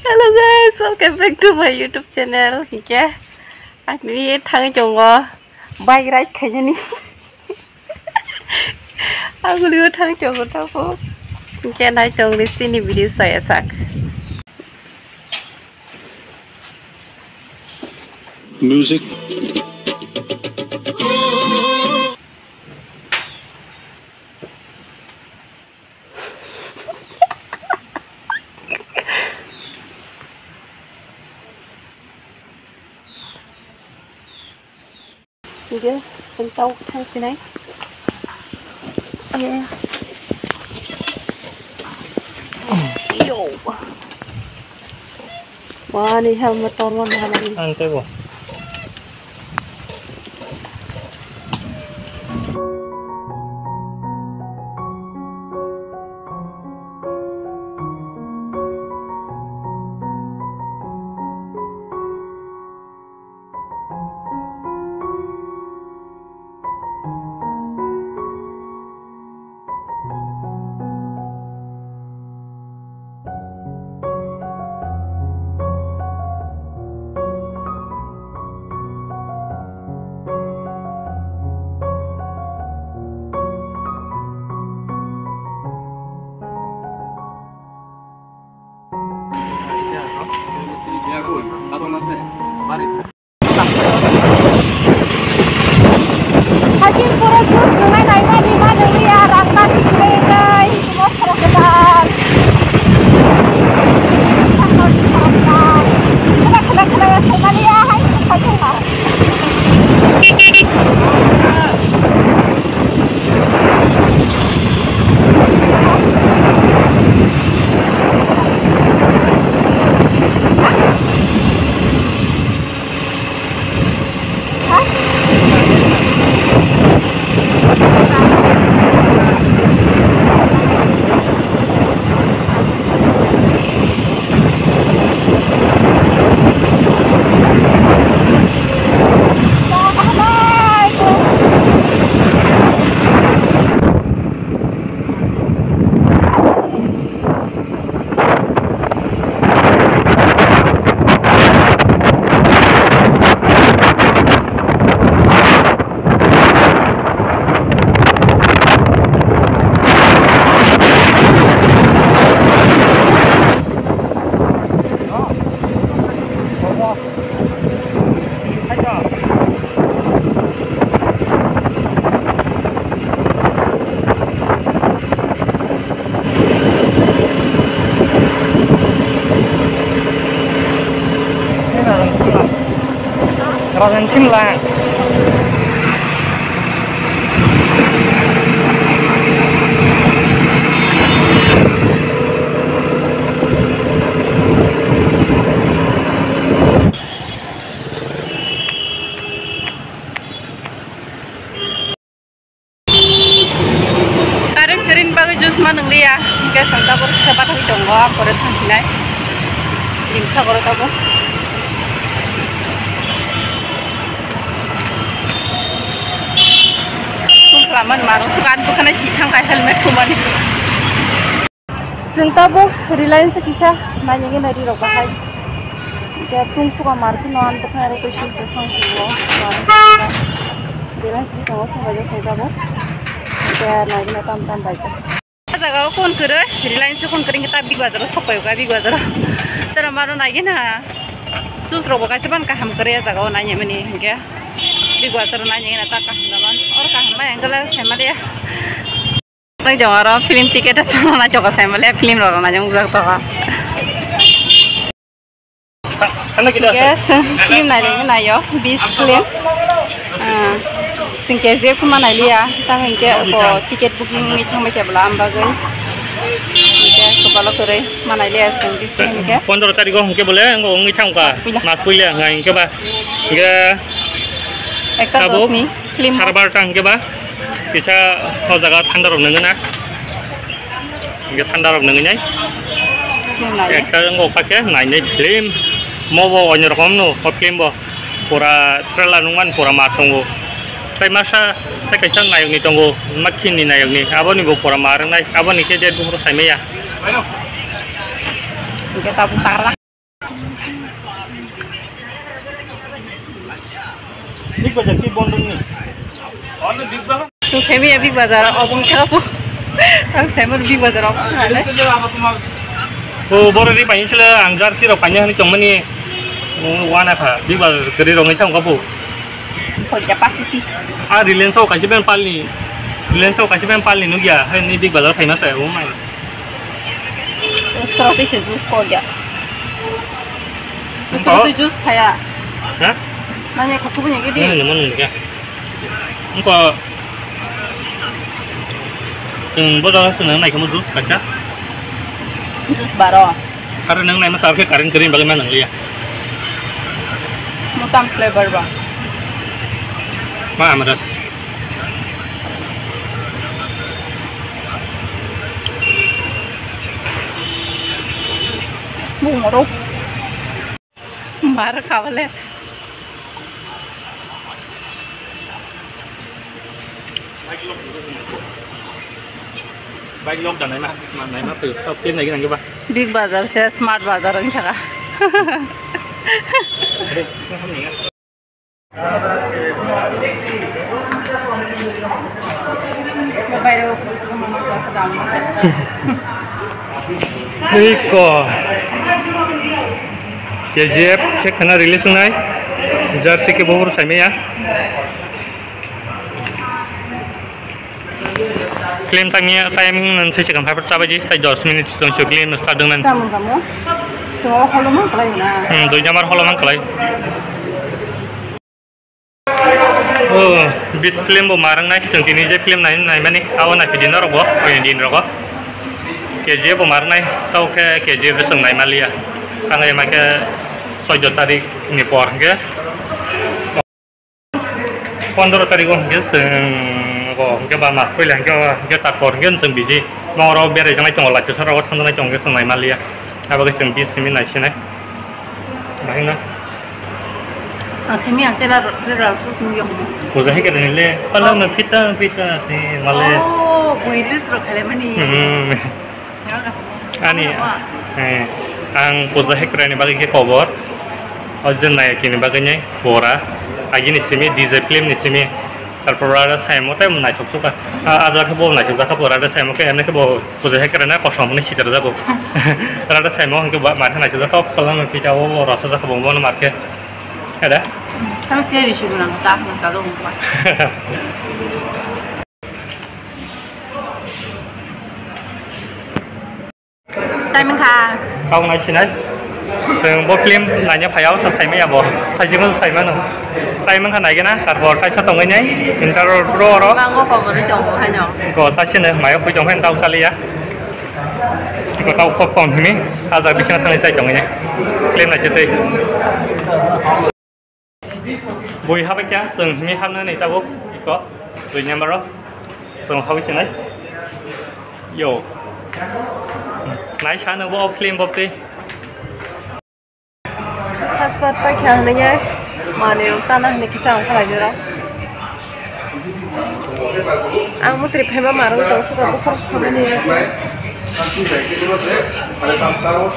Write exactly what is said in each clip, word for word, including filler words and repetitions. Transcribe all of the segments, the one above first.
Hello guys, welcome back to my YouTube channel. Hingke, ang ni thangwi tongo bike ride khainani. Ang liyo thangwi tongo tabo. Hingke nai tongni sini video saya sak. Music. Hingke, chwng tabuk thang sinai. Yo. Wani ha motor wani ha mani. Ang tei bo. Haching pura jus nungai naima rima nungya rasta ni khubai kai mo khorok kwtal. Khwlai khwlai khwlai saimani ya hai haching ha. Rajan Simla. Current, current bagwi juice ma nwngliya, hwnkhe chwng tabuk kisa bathagwi tongo, a pore thangsinai. Limsa goro tabuk. Sum khlaman mano, swkang bwkhana si thangkha helmet thumani. Chwng tabuk Reliance kisa nainani nai rirok bahai. Hwnkhe tungsuka market no ang bwkhai aro twi sing song song song. Reliance kisa o song bai song tabuk. Hwnkhe naigina tam tam bai. O jaga o kun kwrwi Reliance kun kwrwi hwnkhe ta Big Bazar o sok pai o kha Big Bazar o. Tara maro naigina. Juice rok bo kaisa ban kaham kwrwi o jaga o nainani hwnkhe. Big Bazar o nainani ta kaham da ban. Or kaham bai ang khe la sai ma de. Tang jong aro film ticket tangna naitoka sai male film rok naijak tokha. Yes, film naijak naio bis film. Ah, sing K G F ma nailiya tang hwnkhe ko ticket booking ni thangbai khe bwla am bagwi. Hwnkhe kopalo kwrwi ma nailiya sing bis film hwnkhe. Pondro tarikh o hwnkhe bole wngwi thangkha. Mas puila. Mas puila hwnkhe ba. Hwnkhe ekta tabuk dos ni film. Sara barta hwnkhe ba. Kisa o jaga thanda rok nangwi na. Hingke thanda rok nangwi nai. Nai. Ekta wngkha khe nainai film. Mo bo onyo rokom no o film bo. Pura trailer nungmani pura ma tongo. Tai masa tai kaisa nayok ni tongo. Makhin ni nayok ni. Abo ni bo pura ma rwngnai. Abo ni khe je buphuru saimaya. Hingke tabuk sakra. Big Bazaar ki bondon ni? Chwng saimanya Big Bazaar o bwng kha bo. Ang saimanya Big Bazaar o bwng kha le. O boro ri paini sele ang jersey rok paini hani tongmani, o, wana kha Big Bazaar kwrwi rok wngkha bo. Soja pasisi. A Reliance o kaisa ben palni, Reliance o kaisa ben palni nukya, hai ni Big Bazaar phaima sa o mai. Straw twi se juice kok ya. Straw twi juice phaya. Ha? Mane kok kubuni gidi. Nang ni mon nukya. Engko chwng bo jaga se nang nai kamo juice kaisa. Juice baro. Kare nang nai ma sar khe current kwrwi bagwi ma nang liya. Mutam flavor ba. Ma amras. Bung oro. Mar khabale. Bike lock da naima, ma naima tu, tau pin lagi nang ba. Big Bazaar se Smart Bazaar wng thaka. Iko. K G F khe khana release wngnai. Jersey khe bohor saimaya. Film tangni time nang se chikam phai chabaji, tai dos minute tong sio film start dong nang. Tamo tamo. So holo mang kalai na. Hmm, dui number holo mang kalai. Oh, bis film bo marang nai, chwng tini je film nai, nai mani, abo nai pidi norok bo, oini din rogo. K G F bo marang nai, tau khe K G F bo chwng nai maliya. Ang ema khe soido tarik ni por hwnkhe. Pondro tariko hwnkhe chwng bo hwnkhe ba mas puila hwnkhe, hwnkhe ta por hwnkhe chwng biji. Nokro berai janai tongo, lachi sora o thangnai tongo, chwng nai maliya. Abo khe chwng bis simi nai sinai. Bahai no. Ang simi ang tela rok, tela rok simi yok. Puja hai kare le, pala no pita pita si male. Oh, bui reels rok khale mani. Hmm. Ani, eh, ang puja hekrani bagwi khe kobor. O je nayaki ni bagwi nai pora. Agi ni simi D J film ni simi. Tarpor ada saimo tei naithok suka. A, ada khe bo naithok jakha pora ada saimo khe emne khe bo puja hekrana kosom hwnwi sitar jago. Ada saimo hwnkhe ba mar khe naithok jakha pala no pita o rasa jakha bo bono mar khe. Ada? Kami khe risi bulang tak na kalo. Time wngkha. Kok nai sinai. Chwng bo film naina phai o, sa saimaya bo. Saijikno saimano. Time wngkha naigena, tarpor kaisa tongwi nai. Inter bro oro. Mango koboni tongo haino. Ko sa sino, mayo pui tong haino tau saliya. Ko tau kok tong himi. Aja bising thangwi sai tongwi nai. Film naitwi twi. Bui habai kya, chwng himi habna ni tabuk iko, dui number o. Chwng habai sinai. Yo. Nai sano bo film bopti. Passport pai kha hwnwi, mani rok sana hwnwi kisa ang khalai jora. Ang mutri phaima marung tong suka bukhuk phamani.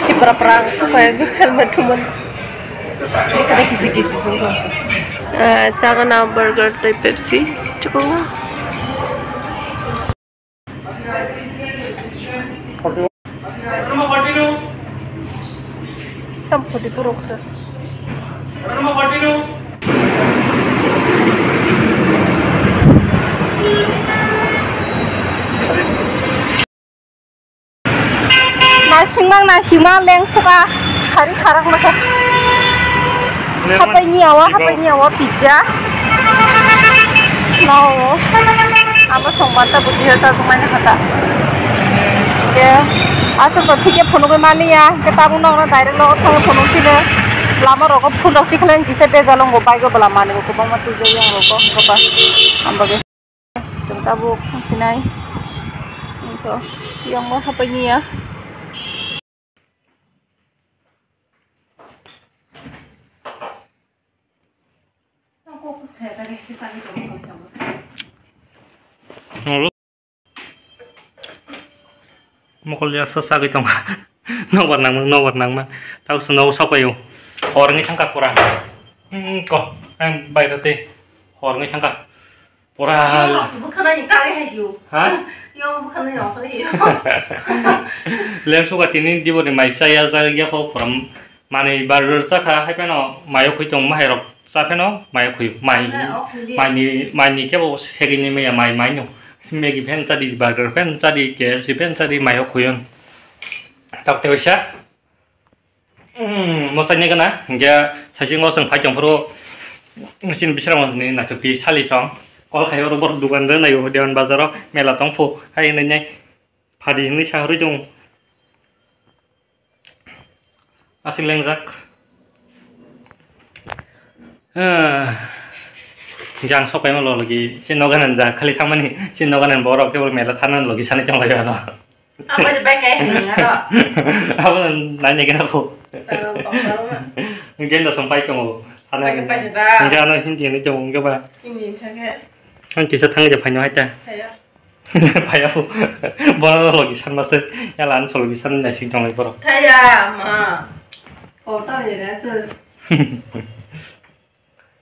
Sipra pra ang suka helmet thuman. Ekada kisi kisi sungko. Ah, chagana burger tei Pepsi. Chukungo. Tam phuti turuk sir. Naisingmang naisingmang leng suka sari sarang maka. Hapai ni awa, hapai ni awa pizza. No. Amo songmanta buti ha chajak mani hata. Ke asal ko thike phunugwi maliya, ke tabuk nokna direct logo thangwi phunuk sini. Lama rogo phunuk tikhleng kisa bejalong bo bike o bwla mani bo kwbangma twijak yang rogo, hwnkhe ba. Ambagwi. Chwng tabuk sinai. Wngkha, yang ma hapai niya. Mokol ya sa sagwi tongkha. Nobar nangma, nobar nangma. Tau se nogo sokoyo. Hor wngwi thangkha pura. Hmm, ko, ang bairo tei hor wngwi thangkha. Pura. Yang rok se bwkhana ni kari hai su. Ha? Yang bwkhana ni okre yo. Lem suka tini diboni mai chaya jaga ya ko pura. Mani bar chakha hai peno mayo khoi tong mahai rok. Cha pheno mai khoi mai. Mai, o khoi di. Mai ni, mai ni kebo segini meya mai, mai no. Maggie phen chadi, burger phen chadi, K F C phen chadi, mai o khoi on. Tak te waisa. Hmm, mo sai ne gana, hingke saisi ngo song phai tong phuru. Sin bisra mo ni na to pi sali song. Kol khai oro bor dukan de nayo Dewan Bazar o mela tong phu. Hai ne ne. Phadi hinwi sa hori tong. Aswk lengjak. Ah. Jang sokaima lo logi, si noganan ja khali thangmani, si noganan borok kebo mela tharnani logi sanai tong lai ano. Abo je bai kai hwnwi aro. Abo nai nai gana ko. Oh, kokro ma. Genda song pai tongo. Ano pai pai da. Gana hindi ni tong gaba. Hindi thangke. Ang kisa thang je phaino haita. Hayo. Phaiya bo. Bono logi sanma se. Yala ang sologi san naising tonglai borok. Thaya ma. Kota jega se.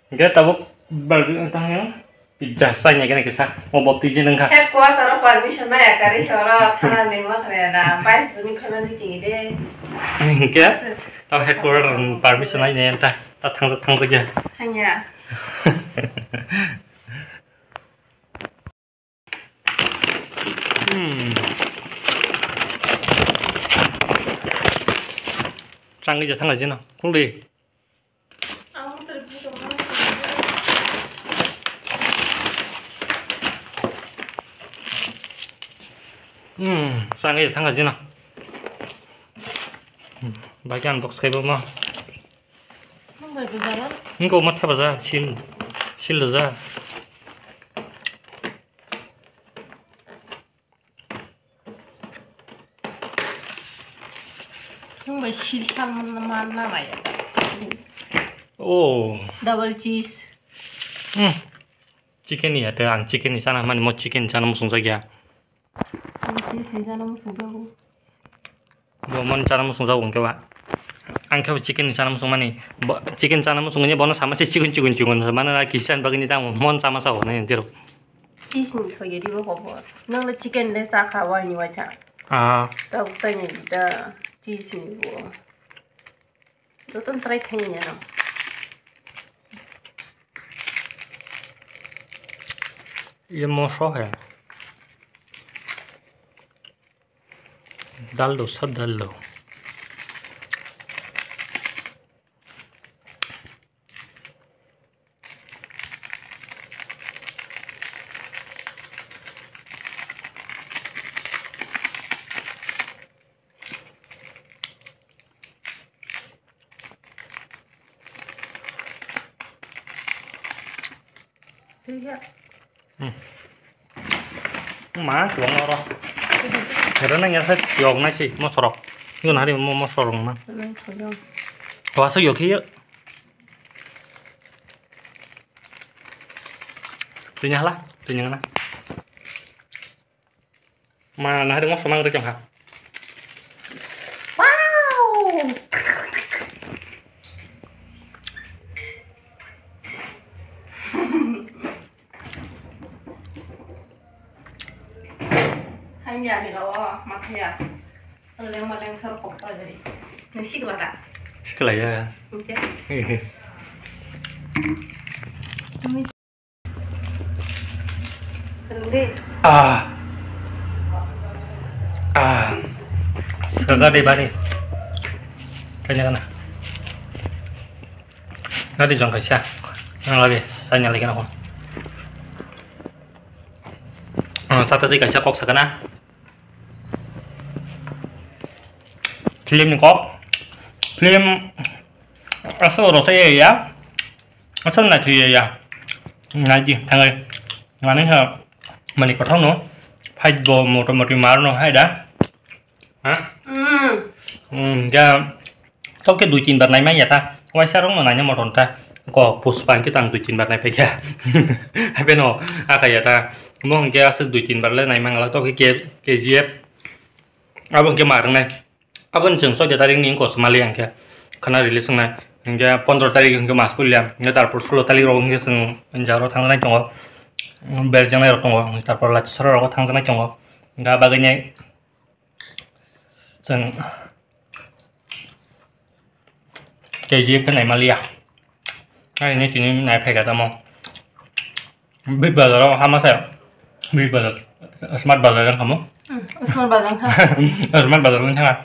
Hingke tabuk burger wng tang yang pizza sai nai gana kisa. Mo bo pizza nang kha. Headquarter o permission nai akari soro thana ni ma khre na. Pai suni khoi mani chingi de. Hingke tabuk headquarter permission nai nai ta. Ta thang thang ya. Hanya. Hmm. Changwi ja thangna jino. Khuldi. Hmm, changwi ja thangna jino. Hmm, bai khe unbox khai bo ma. Nung bai bujalo? Nung ko ma thapa ja, sil, sil da ja. Nung bai sil sal man, man na bai. Oh. Double cheese. Hmm. Chicken ni ate ang chicken ni sana mani mo chicken ni sana musung jakya. Ang cheese ni sana musung jago. Bo mon chana musung jago hwnkhe ba. Ang khe bo chicken ni chana musung mani. Bo, chicken chana musung ni bono sama se chigon chigon chigon. Mano na kisa bagwi ni tamo mon chama sao na yantiro. Cheese ni soya di bo bo. Nang le chicken le sa kha wai ni wai cha. Ah. Tok ta ni da cheese ni bo. Joto try khai ni no. Ye moso hai. Dal do, sab dal do. Hmm. Ma, tuang oro. Hera nang ya sa yok na si, mosorok. Yun hari mo, mosorok na. Wasa yok hiya. Tunya hala, tunya na. Ma, nahari moso mang rikang ha. Wow! Hanya ni lo, makanya. Leng maleng sar pokta jadi. Nasi kelaka. Sekala ya. Oke. Ah. Ah. Saga de bari. Kanya kana. Nadi jong kaisa. Nang lagi, saya lagi kana ko. Ah, tata di kaisa kok sakana. Film ni kok. Film asal rasa ya ya. Asal na ya ya. Nadi, tangai. Ngani ha. Mani kothok no, fight bo motamoti mar no hai da. Ha? Mm. Hmm, ja, tok ke dui tin bar nai manya ta. Waisa rok no naina moton ta. Ko Pushpa hingke tang dui tin bar nai phaikha. Hai beno, aka ya ta. Mo hingke aswk dui tin bar le nai mangala tok ke K G F. Abo hingke ma rwngnai. Aboni chwng choudo tarik ni wngkha se mali hwnkhe khana release wngnai. Hwnkhe pondro tarik hwnkhe mas puila. Hwnkhe tarpor sulo tarik rok hwnkhe chwng jaro thangjaknai tongo. Berjaknai rok tongo. Tarpor Lachasora rogo thangjaknai tongo. Hwnkhe bagwi nai chwng K G F khe naimaliya. Ai ni tini nai phaikha tamo. Big Bazar o hama se. Big Bazar. Smart Bazar wng kha mo. Hmm, Smart Bazar wng kha. Smart Bazar wng kha.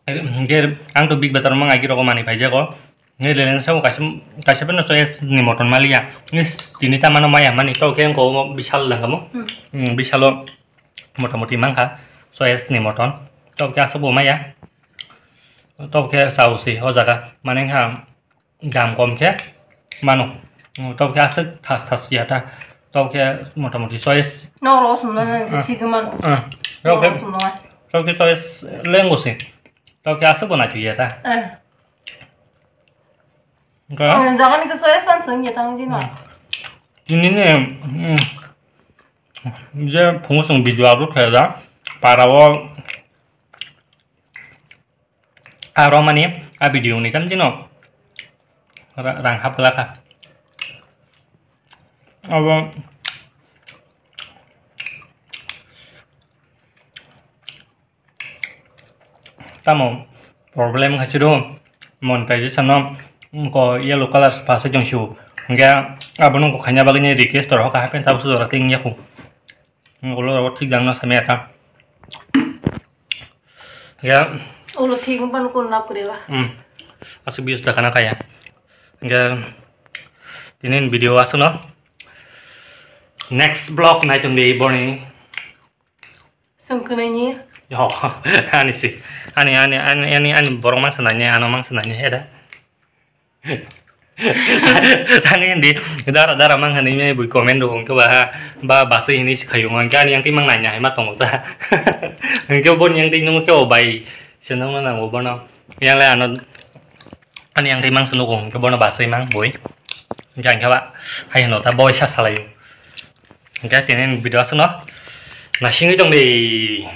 Hwnkhe ang to Big Bazar o mang agi rogo manwi phaijago. Hwnkhe Reliance o kaisa, kaisa phano choice ni motom maliya. Hwnkhe tini ta mano maya mani to khe wngkha omo Bishal wng kha mo. Hmm. Hmm, Bishal o motamoti mang kha choice ni motom. To khe aswk bo maya. To khe chao se o jaga. Mane wng kha dam kom khe mano. Tok khe aswk thas thas ya ta. Tok khe motamoti choice. Nok rok sumna nang khe Ah. thik mano. Ah. Nok Tok rok khe, sumna. Tok khe choice lengo se. Tok khe aswk bo naithu ya ta. Eh. Ka? Ang jaga ni khe choice pan sung ya tang di no. Hmm. Tini ni, hmm, je phung sung video upload khe da. Para o Aro mani a video ni tam jino ra-, rang hap glak kha. Abo tamo problem kha chiro monetization no ko yellow color pa se jong siu. Hingke abono ko khaina bagwi ni request tor hoka hapen tabo sujora ting yaku. Ulo rogo thik jang no samya kha. Ya. Ulo thik wng pano kun lab kwrwi ba. Hmm. Aswk views da kana kaya. Ya. Tini video aswk no. Next vlog nai tong di boni. Sung khwnai ni. Yo. Ani si. Ani, ani, ani, ani, ani borok mangsa nai ni, ano mangsa nai ni, he da. Thangwi hindi, dara, dara mang hani me bui comment rok hwnkhe ba ha, ba baswi hini si khayo hwnkhe ani yang twi mang naina hai ma tongo ta. Hwnkhe bo yang twi nung khe o bai se nung ma nango bono. Yang le ano ani yang twi mang se nugo hwnkhe bono baswi mang bui. Hwnkhe ang khe ba hai hino ta boi sa salayo. Hwnkhe tini video aswk no nasingwi tong di.